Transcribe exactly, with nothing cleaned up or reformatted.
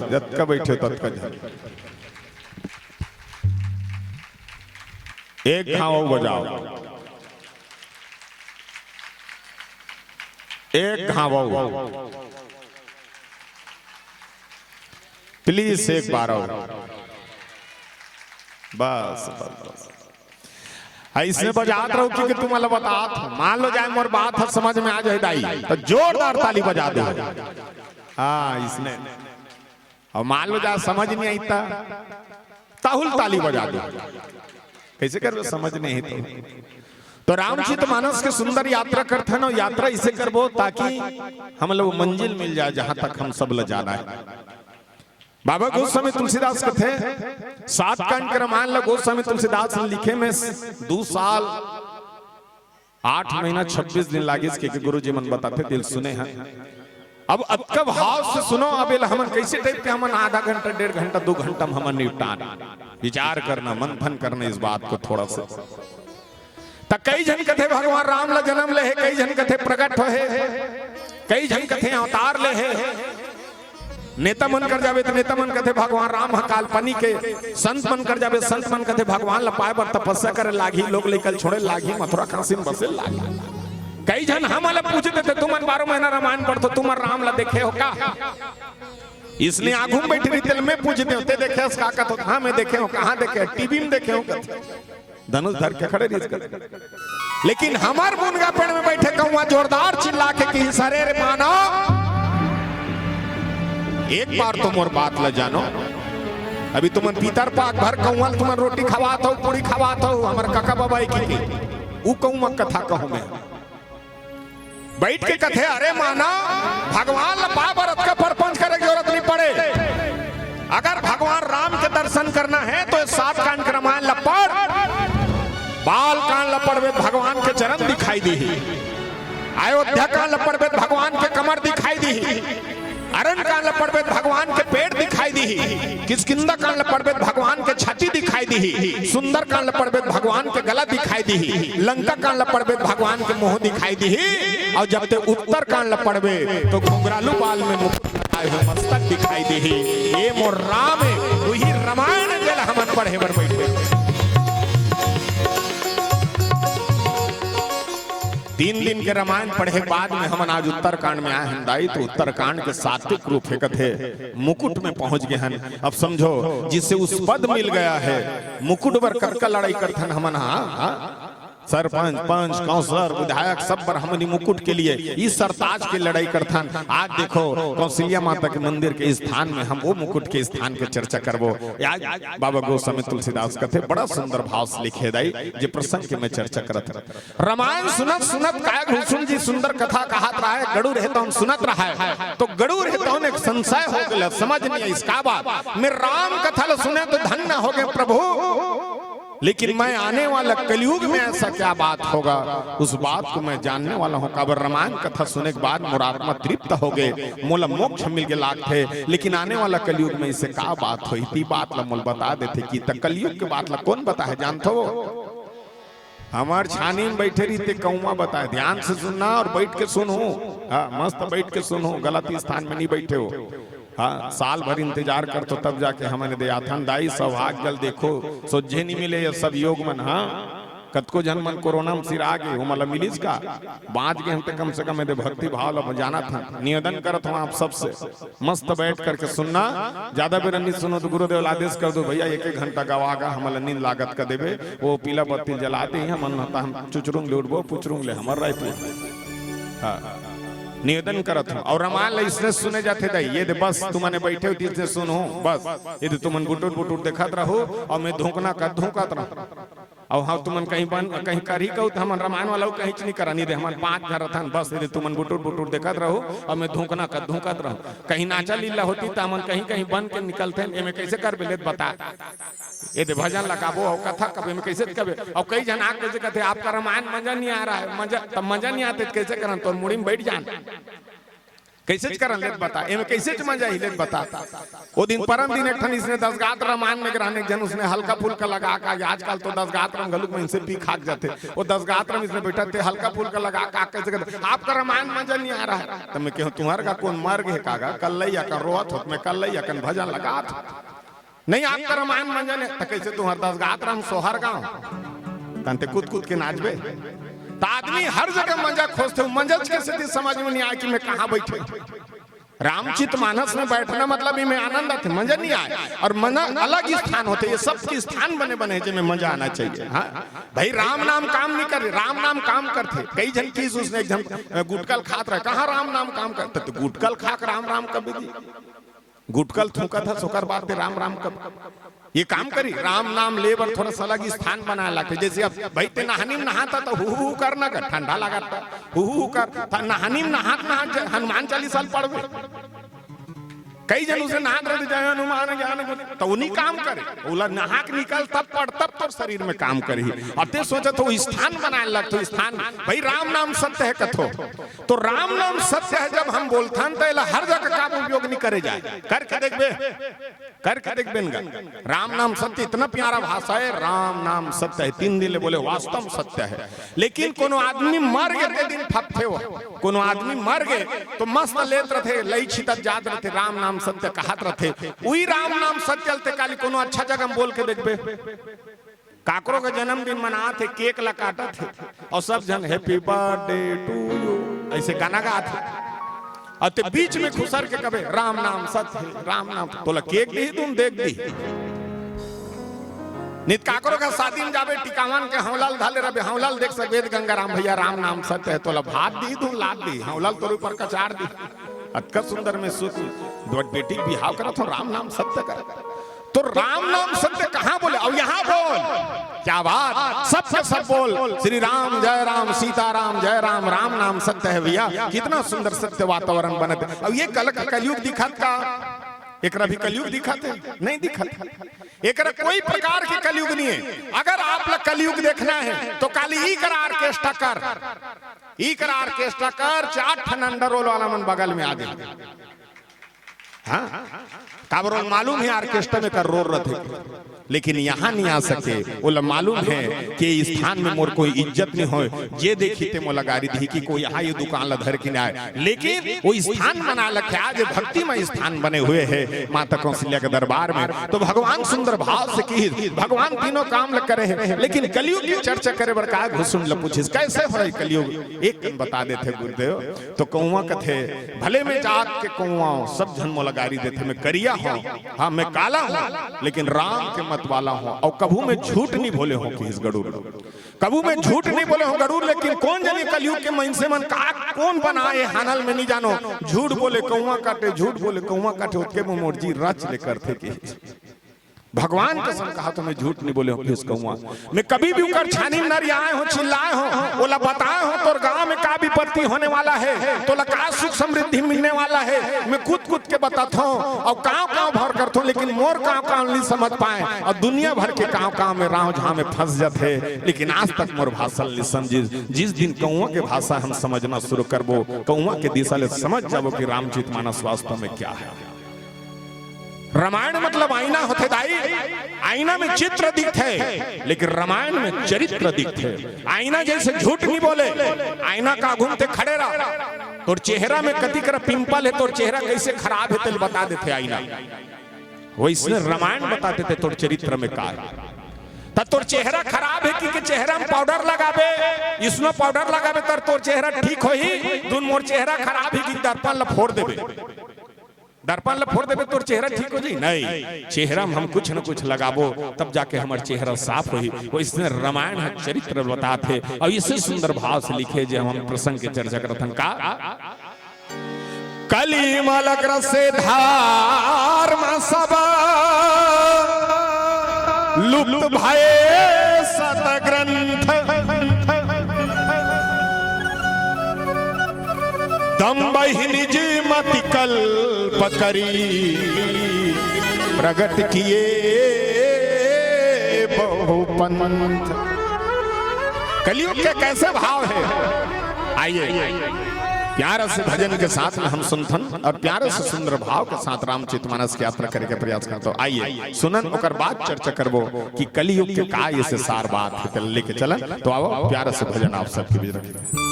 जतका बइठे हो, ततका झन। एक घांव अउ बजाओ, एक घांव अउ। Please, एक बार अउ। बस, बस, बस। अइसने बजात रहो, क्योंकि तुमन ला बतात हंव। मान लो जाए मोर बात ह समझ में आ जाए दाई, त जोरदार ताली बजा दो। हाँ, अइसने। अउ मान लो जाए समझ नइ आइस त, तहूं ल ताली बजा दो। कइसे करबे, समझ नइ हे त? तो रामचरित मानस के सुंदर यात्रा करथन, अउ यात्रा अइसे करबो ताकि हमला वो मंजिल मिल जाए, जहां तक हम सब ला जाना हे। बाबा गोस्वामी तुलसीदास कथे, सात कांड के रामायण ला गोस्वामी तुलसीदास ने लिखे में दू साल आठ महीना छब्बीस दिन लागिस, के, के गुरुजी मन बताथे, दिल सुने हन। अब अतका भाव से सुनो, अब एला हमन कइसे type के, हमन आधा घंटा, डेढ़ घंटा, दू घंटा में हमन निपटान। विचार करना, मंथन करना इस बात को थोड़ा सा। त कई झन कथे भगवान राम ला जनम ले हे, कई झन कथे प्रगट होहे, कई झन कथे अवतार ले हे। नेता मन कर जाबे त नेता मन कथे भगवान राम ह काल्पनिक हे, संत मन कर जाबे, संत मन कथे भगवान ला पाए बर तपस्या करे लागही, लोग लइका ल छोड़े लागही, मथुरा काशी में बसे लागही। कई झन हमन ला पूछ देथे, तुमन बारह महीना रामायण पढ़थो, तुमन राम ला देखे हो का? इसने आगू में बइठे रहिथे, मैं पूछ देंव, ते देखे हस का? कथे, हाँ, मैं देखे हंव। कहाँ देखे? टीवी में देखे हंव, कथे। धनुष धर के खड़े रहिस कथे। लेकिन हमर मुनगा पेड़ में बइठे कौआ जोरदार चिल्ला के किहिस, "अरे रे मानव, एक बार तो मोर बात ल जानो।" अभी तुमन पितर पाक भर कौआ ल तुमन रोटी खवात हो, पूड़ी खवात हो, हमर कका बाबा एक ही के। उ कौआ कथा कहूं मैं। बइठ के कथे, "अरे मानव, भगवान ल पाए बर अतका परपंच करे के जरूरत नइ पड़े। अगर भगवान राम के दर्शन करना हे त ये सात कांड के रामायण ल पढ़। बाल कांड ल पढ़बे त भगवान के चरण दिखाई दिही, अयोध्या कांड ल पढ़बे त भगवान के कमर दिखाई दिही, अरण्य कांड ल पढ़बे त भगवान के पेट दिखाई दिही, किष्किंधा कांड ल पढ़बे त भगवान के छाती दिखाई दिही, सुंदर कांड ल पढ़बे त भगवान के गला दिखाई दिही, लंका कांड ल पढ़बे त भगवान के मुंह दिखाई दिही, अउ जब ते उत्तर कांड ल पढ़बे त घुंघरालू बाल में मुकुट लगाए हुए मस्तक दिखाई दिही।" ये मोर राम हे, उही रामायण जेला हमन पढ़े बर बइठे। तीन दिन के रामायण पढ़े बाद में हमन आज उत्तरकांड में आए हन दाई, त उत्तरकांड के सात्विक रूप हे कथे, मुकुट में पहुंच गे हन। अब समझो, जिसे उस पद मिल गया है, मुकुट बर कतका लड़ाई करथन हमन, हाँ, हाँ? सरपंच, पंच, काउंसलर, विधायक, सब बर हमन ई मुकुट के लिए, ई सरताज के लड़ाई करथन। आज देखो, कौशल्या माता के मंदिर के स्थान में हम वो मुकुट के स्थान के चर्चा करबो। आज बाबा गोस्वामी तुलसीदास कथे, बड़ा सुंदर भाव से लिखे दाई, जे प्रसंग के मैं चर्चा करत हंव। रामायण सुनत सुनत काय घुसुन जी सुंदर कथा कहत रहय, गड़ूर हे तौन सुनत रहय, त गड़ूर हे तौन एक संशय हो गेल, समझ नइ आइस का बात। मैं राम कथा ल सुने त धन्य हो गे प्रभु, लेकिन मैं आने वाला कलयुग में ऐसा क्या बात होगा, उस बात को मैं जानने वाला हूँ। काबर रामायण कथा सुने के बाद मोर आत्मा तृप्त हो गे, मोला मोक्ष मिल गे लागथे, लेकिन आने वाला कलयुग में इसे का बात होही, ती बात ल मोला बता देथे कि त कलयुग के बात ल कोन बताय जानथो? हमर छानी में बइठे रहिथे कौआ बताय, ध्यान से सुनना अउ बइठ के सुनहू। हाँ, मस्त बइठ के सुनहू, गलत स्थान में नइ बइठे हो। हाँ, साल भर इंतजार करथो तब जाके हमन दे आथन। दाई, सौभाग्य ल देखो, सोझे नइ मिले ये सब योग मन। हाँ, कतको झन मन कोरोना में सिरा गे, ओमन ल मिलिस का? बांच गे हन त कम से कम एदे भक्ति भाव ल जानत हन। निवेदन करत हंव आप सबसे, मस्त बैठ करके सुनना। ज्यादा बेर नइ सुनो त गुरुदेव ल आदेश कर दो, "भैया, एक एक घंटा गवा गा, हमन ल नींद लागत कर देबे, वो पीला बत्ती ल जला दे, हमन त हम चुचरुंग ले उठबो, पुचरुंग ले हमर रायपुर।" हाँ, निवेदन करत हंव। अउ रामायण ल इसने सुने जाथे दाई, ये दे बस तुमन बइठे हो त इसने सुनहू, बस ये दे तुमन बुटुर बुटुर देखत रहू अउ मैं धूंकना कर धूंकत रहूं। अउ हाँ, तुमन कहीं बन, कहीं करही कहू त हमन रामायण वाला कहींच नइ करन, ये दे हमन पांच झन रथन, बस ये दे तुमन बुटुर बुटुर देखत रहू अउ मैं धूंकना कर धूंकत रहूं। कहीं नाचा लीला होती त हमन कहीं कहीं बन के निकलथन, एमे कइसे करबे ले त बता। ये दे भजन लगाबो अउ कथा कबे में कइसे कबे, अउ कई झन आके कइसे कथे, "आपका रामायण मजा नहीं आ रहा है।" मजा, त मजा नइ आथे त कइसे करन, तोर मुड़ी में बइठ जान। कइसेच करन लेत बता, एमे कइसेच मजा ही लेत बता। ओ दिन परम दिन एक ठन इसने दस गात रामायण में रहने एक झन उसने हल्का फुल्का लगा का, आजकल तो दस गात राम घलुक में इनसे पी खाक जाथे। ओ दस गात राम इसने बैठा थे हल्का फुल्का लगा का, कइसे कहते, "आपका रामायण मजा नहीं आ रहा है।" तो मैं कहूँ, "तुम्हारे का कौन मर गए कागा? कल लई या कन रोत होत, मैं कल लई या कन भजन लगात होत।" "नहीं, आपका रामायण मजा नहीं।" "तो कइसे तुम्हार दस गात राम सोहर गाँव?" तंते कूद कूद के नाचबे। तो आदमी हर जगह मजा खोजथे, मजा के सेती समझ में नहीं आए कि मैं कहाँ बैठे। रामचित मानस में बैठना मतलब इमे आनंद आथे, मजा नहीं आए। और मना अलग ही स्थान होथे, ये सब के स्थान बने बने हे, जेमे मजा आना चाहिए। हाँ भाई, राम नाम काम नहीं कर, राम नाम काम करथे। कई झन किहिस उसने एक झन, अ, गुटकल खात रहे, "कहाँ राम नाम काम करथे?" तो गुटकल खाक राम राम कबे जी, गुटकल थूकत हस, ओकर बाद ते राम राम कब ये काम करी? राम नाम ले बर थोड़ा सा अलग स्थान बनाए लागथे। जैसे अब भाई ते नहानी में नहाता तो हु हु हु करना कर, ठंडा लागत था, हु हु हु कर, था नहानी में नहात नहात ज-, हनुमान चालीसा ल पढ़बे। कई झन उसे नहात रहते, "जय हनुमान ज्ञान गुण", तो वो नहीं काम करे। ओला नहा के निकल तब पढ़, तब तोर शरीर में काम करही। अब ते सोचत हो स्थान बनाए लगथो, स्थान। भाई राम नाम सत्य है कथो, तो राम नाम सत्य है जब हम बोलथन तो एला हर जगह का उपयोग नहीं करे जाए। करके देखबे, करके देखबे न गा। राम नाम सत्य, इतना प्यारा भाषा है, राम नाम सत्य है। तीन दिन ले बोले वास्तव में सत्य है। लेकिन कोनो आदमी मर गए ते दिन फपथे हो, कोनो आदमी मर गए तो मस्त लेत रथे, लई छितत जात रथे, राम नाम सत्य कहत रथे। उही राम नाम सत्य ल ते काली कोनो अच्छा जगह में बोल के देखबे। काकरो के जन्मदिन मनात हे, केक ला काटत हे, अउ सब झन "Happy birthday to you" अइसे गाना गात हे, अउ ते बीच में खुसर के कबे "राम नाम सत्य हे, राम नाम", तोला केक दिही धुन, देख दिही। नित काकरो के शादी में जाबे, टिकावन के हौला ल धले रबे, हौला ल देख सकबे, "गंगाराम भैया, राम नाम सत्य हे", तोला भात दिही धुन, लात दिही, हौला ल तोर ऊपर कचार दिही। अतका सुंदर में सुख, बेटी के बिहाव करत हो, राम नाम सत्य कर। तो राम नाम सत्य कहाँ बोले? अब यहाँ बोल। क्या बात, सबके सब बोल, "श्री राम, जय राम, सीताराम, जय राम, राम नाम सत्य है" भैया। कितना सुंदर सत्य वातावरण बनत हे। अब ये कल-, कलयुग दिखत का? एकरा भी कलयुग दिखत हे? नहीं दिखत। एकरा कोई प्रकार के कलयुग नहीं है। अगर आप ला कलयुग देखना है तो काली ई करा ऑर्केस्ट्रा कर, ई करा ऑर्केस्ट्रा कर, चार ठन अंडरवर्ल्ड वाला मन बगल में आ जाए। हाँ, काबर ओला मालूम हे ऑर्केस्ट्रा में कर रोर रथे, लेकिन यहाँ नहीं आ सके। ओला मालूम हे कि इस स्थान में मोर कोई इज्जत नहीं होय, जे देखी ते मोला गारी दिही कि कोई यहाँ ये दुकान ला धर के नहीं आए। लेकिन वो स्थान बना लखे, आज भक्तिमय स्थान बने हुए हे माता कौशल्या के दरबार में। तो भगवान सुंदर भाव से किहिस, भगवान तीनों काम ल करे हे, लेकिन कलयुग की चर्चा करे बर का घुसुन ल पूछिस, कैसे हो कलयुग? एक कन बता देथे गुरुदेव। तो कौवा कथे, "भले मैं जात के कौवा हूँ, सब झन मोला गारी देथे, मैं करिया हूँ, हाँ मैं काला हूँ, लेकिन राम के मत वाला हूँ, अउ कभू मैं झूठ नहीं बोले हूँ" किहिस गरुड़। "कभू मैं झूठ नहीं बोले हूँ गरुड़, लेकिन कौन जनी कलयुग के मइनसे मन का कौन बनाए हानल में नहीं जानो, झूठ बोले कौवा काटे, झूठ बोले कौवा काटे, ओतके में मोर जी रच ले करथे" किहिस। भगवान कसम कहा तो मैं झूठ नहीं बोले हूँ, किहिस कौवा। मैं कभी भी उकर छानी में नरियाए हूँ, चिल्लाए हूँ, ओला बताए हूँ तोर गांव में का विपत्ति होने वाला है, तोला का सुख समृद्धि मिलने वाला है, मैं कूद कूद के बताता हूँ अउ कांव कांव भर करता हूँ, लेकिन मोर कांव कांव नहीं समझ पाए अउ दुनिया भर के कांव कांव में रांव झांव में फंस जाथे, लेकिन आज तक मोर भाषा ल नहीं समझिस। जिस दिन कौवा के भाषा हम समझना शुरू करबो, कौवा के दिशा ले समझ जाबो कि रामचरित मानस वास्तव में क्या है। रामायण मतलब आईना होथे दाई, आईना में चित्र दिखथे, लेकिन रामायण में चरित्र दिखथे। आईना जैसे झूठ नहीं बोले, आईना का आघू म ते खड़े रह, तोर चेहरा में कति करा पिंपल है, तोर चेहरा कैसे खराब है, तेल बता देथे आईना। वैसने रामायण बता देथे तोर चरित्र में का है। त तोर चेहरा खराब है कि, के चेहरा में पाउडर लगाबे, इसनो पाउडर लगाबे तर तोर चेहरा ठीक होही, धुन मोर चेहरा खराब है कि दर्पण ल फोड़ देबे। दर्पण ल फोड़ देबे, तोर चेहरा ठीक हो जाई? नहीं, चेहरा में हम कुछ न कुछ लगाबो, तब जाके हमर चेहरा साफ होही। वैसने रामायण ह चरित्र बताथे, अउ इसे सुंदर भाव से लिखे, जे हम प्रसंग के चर्चा करत हन का। कली मल ग्रसे धार म सब लुप्त भए सत ग्रंथ। दम्बहि निज मति कल्प करी प्रगट किए बहु पंथ। कलयुग के कैसे भाव है, आइए। प्यारा से भजन के साथ में हम सुनथन और प्यारा से सुंदर भाव के साथ रामचरित मानस की यात्रा करे के प्रयास करथन। तो आइए सुनन, ओकर बाद चर्चा करबो कि कलयुग के का ऐसे सार बात हे, तेला लेके चलन। तो आओ, प्यारा से भजन आप सबके बीच रखथन।